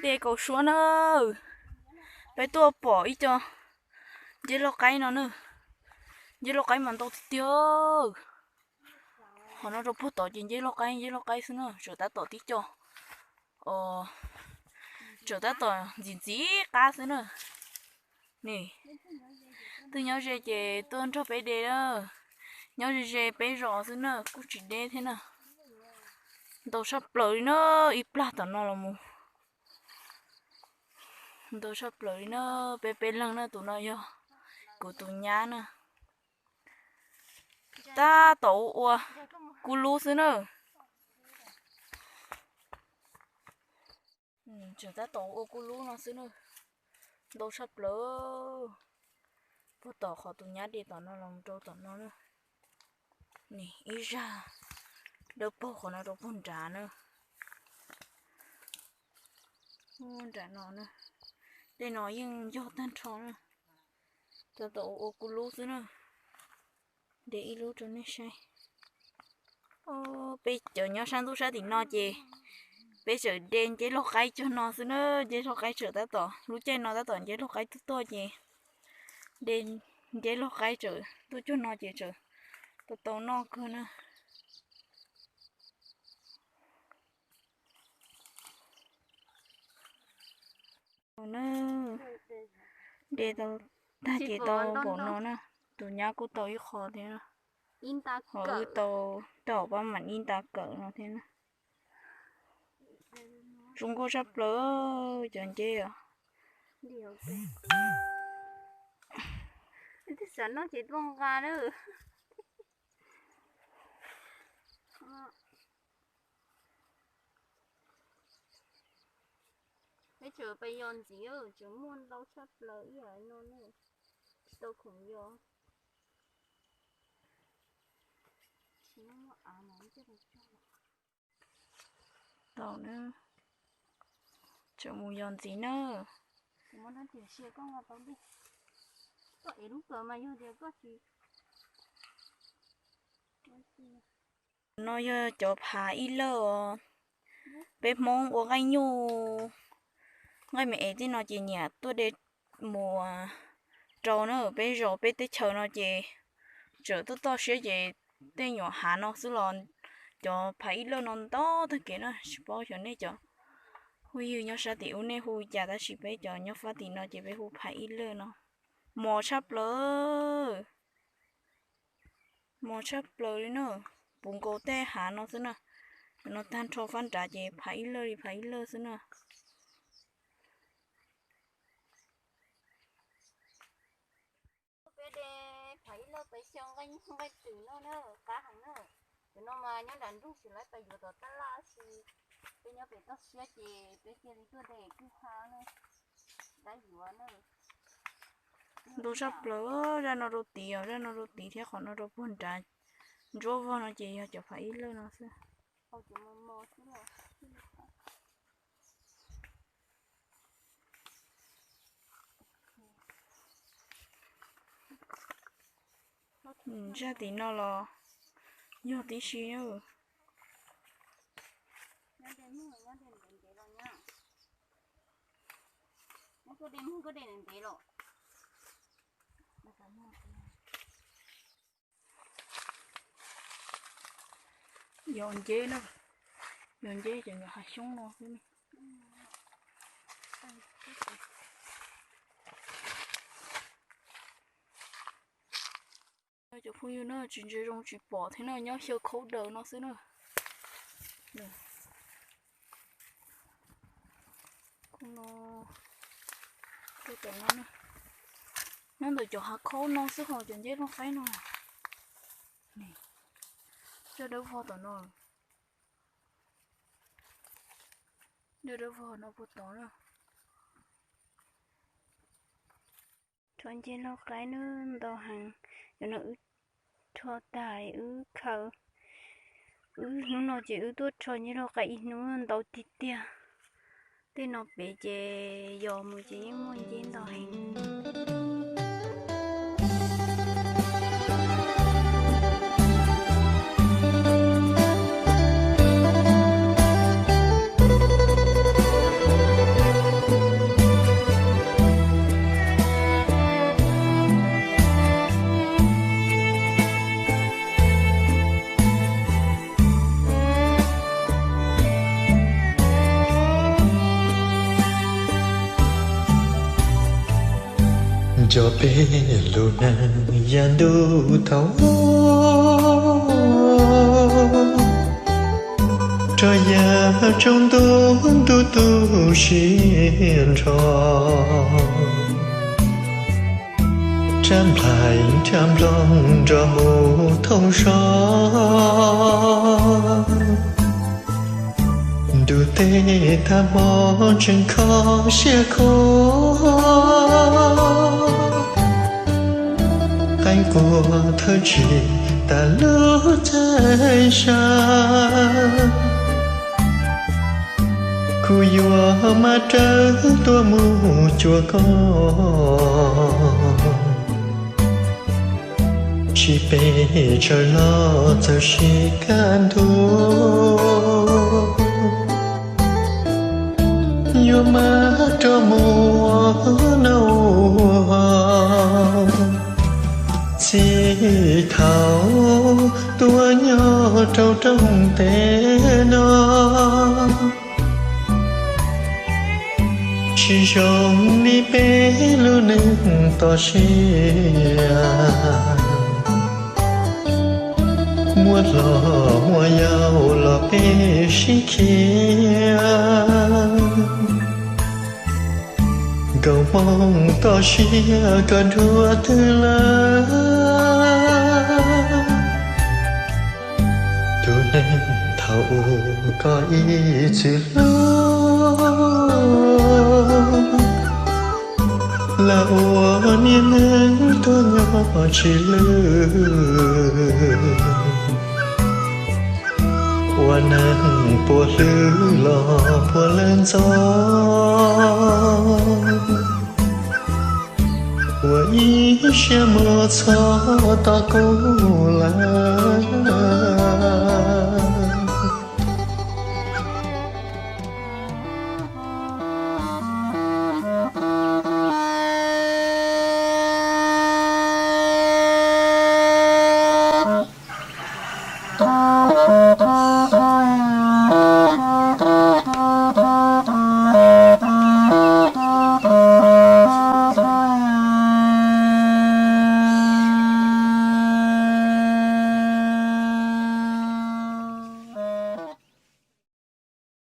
Dej Kaus Suab na, peb tuaj pom ib co nceb loj qaib no na. Nceb loj qaib mas ntau tiag tiag. Qhov no rau puag tod ces nceb loj qaib, nceb loj qaib xwb na, tseem tab tom tib co, tseem tab tom ntxim ntxim qab xwb na. Nim twb nyob ze ces tuaj nrog peb de na, nyob ze ze peb zos xwb na, kuj tsis deb thiab na. Ntau tshaj plaws li na, ib plag tom no los mus. Ntau tshaj plaws li na, peb peb leeg na, tus no yog kuv tus nyab na. Tab tom ua kuj lub xwb na. Tseem tab tom ua kuj lub no xwb na. Ntau tshaj plaws. Puag tom qhov tus nyab de tom no los rau tom no na. Nim ib zaj dawb paug qhov no rau puag nrad na. Nram no na, tej no yeej yog tag nrho na. Tab tom ua kuj lub xwb na. De ib lub rau nej saib. Peb cov nyob sab ntuj sab tim no ces peb tseem de nceb loj qaib cog no xwb na. Nceb loj qaib tseem tab tom, lub caij no tab tom nceb loj qaib tuaj tuaj ces de nceb loj qaib tseem tuaj cog no ces tseem tau tau noj kawg na. Na, de tau tag ces tau npaum no na. Tus nyab kuj tau ib qho thiab na. Ho wb tau tau pab mam ib nta kawm no thiab na. Zoo nkauj tshaj plaws cov nceb os. Twb xav noj ces tuaj nqa na. Peb tseem pais yos ntxiv, tseem muaj ntau tshaj plaws ib yam no ne. Tsis tau khoom yos. Tau na, tseem mus yos ntxiv na. Koj ev lub kawm mas yog tias koj tsis No yog cov phav ib lawj os. Peb Hmoob ua nqaij nyuj, nqaij me es tej no ces nyiam tuaj de mus rau na. Peb zos peb teb chaws no ces tseem tuaj toj siab ces tej nyuam hav no xwb los cov phav ib lawj no ntau tag kev na. Tsis paub xyov nej cov phooj ywg nyob sab tim ub nej hu cas tab sis peb cov nyob fab tim no ces peb hu phav ib lawj no. Mos tshaj plaws, mos tshaj plaws li na. Puv nkaus tej hav no xwb na. Cov no tag nrho fab nrad ces phav ib lawj li phav ib lawj xwb na. Peb de phav ib lawj peb xyaw nqaij nyuj nqaij twm no na, qab heev na. Cov no mas nyob nram nroog tsis lawv pais yuav tom tab laj tab sis peb nyob pem toj siab ces peb cia li tuaj de kwj ha na. Dab yuav na. Ntau tshaj plaws, zaj no rau tid os, zaj no rau tid thiab qhov no rau puag nrad ntsuab vog no ces yog cov phav ib lawj no xwb. Zaj tim no los yog tib si. Nyob ntev ntev los nyob. Koj de muag koj de ntev los. Yog nceb na, yog nceb ces nkawd hav xyoob no xwb. Cov phooj ywg na, tsis ntsia zoo tsis pom thiab na, nyob xyaw khaub daws no xwb na. Nyob ntawm cov hav khaub no xwb ho cov nceb loj qaib no. Cov dawb vog tom no. Cov dawb vog no puag tod na. Rho nceb loj qaib na, ntau heev. Cov no wb rho tag wb khaws. Wb hnub no ces wb tuaj rho nceb loj qaib ib hnub ntau tiag tiag. Tej no pem ces yos mus ces yeej muaj nceb ntau heev. Nco peb lub neej yav ntuj thaum ub, rog yav tsaus ntuj ntuj tu sib nrho, rab nplaig rab nploog nrog mus thoob zos. Ntuj teb tag hmo tseem kho siab kho, qee quas thawj tsim tas lub caij sab. Kuv yuav maj rawv tuaj mus cuag koj, tsis pes tsawg los txawm sib kaj ntug. Yuav maj rov mus ua noj ua haus, txij thaum tuaj nyob rau rooj teb no, tsis zoo li peb lub neej toj siab. Muaj hlob muaj yau los peb sib khiav, nkaus moo toj siab koj nrog twg lawm. Tus neeg thaum ub koj ib txwm hlub, lam ua niag neeg tuag nyob tsis lwj, ua neeg puas hlwb los puas leej ntxov, ua ib siab muag txog tom kub lawm.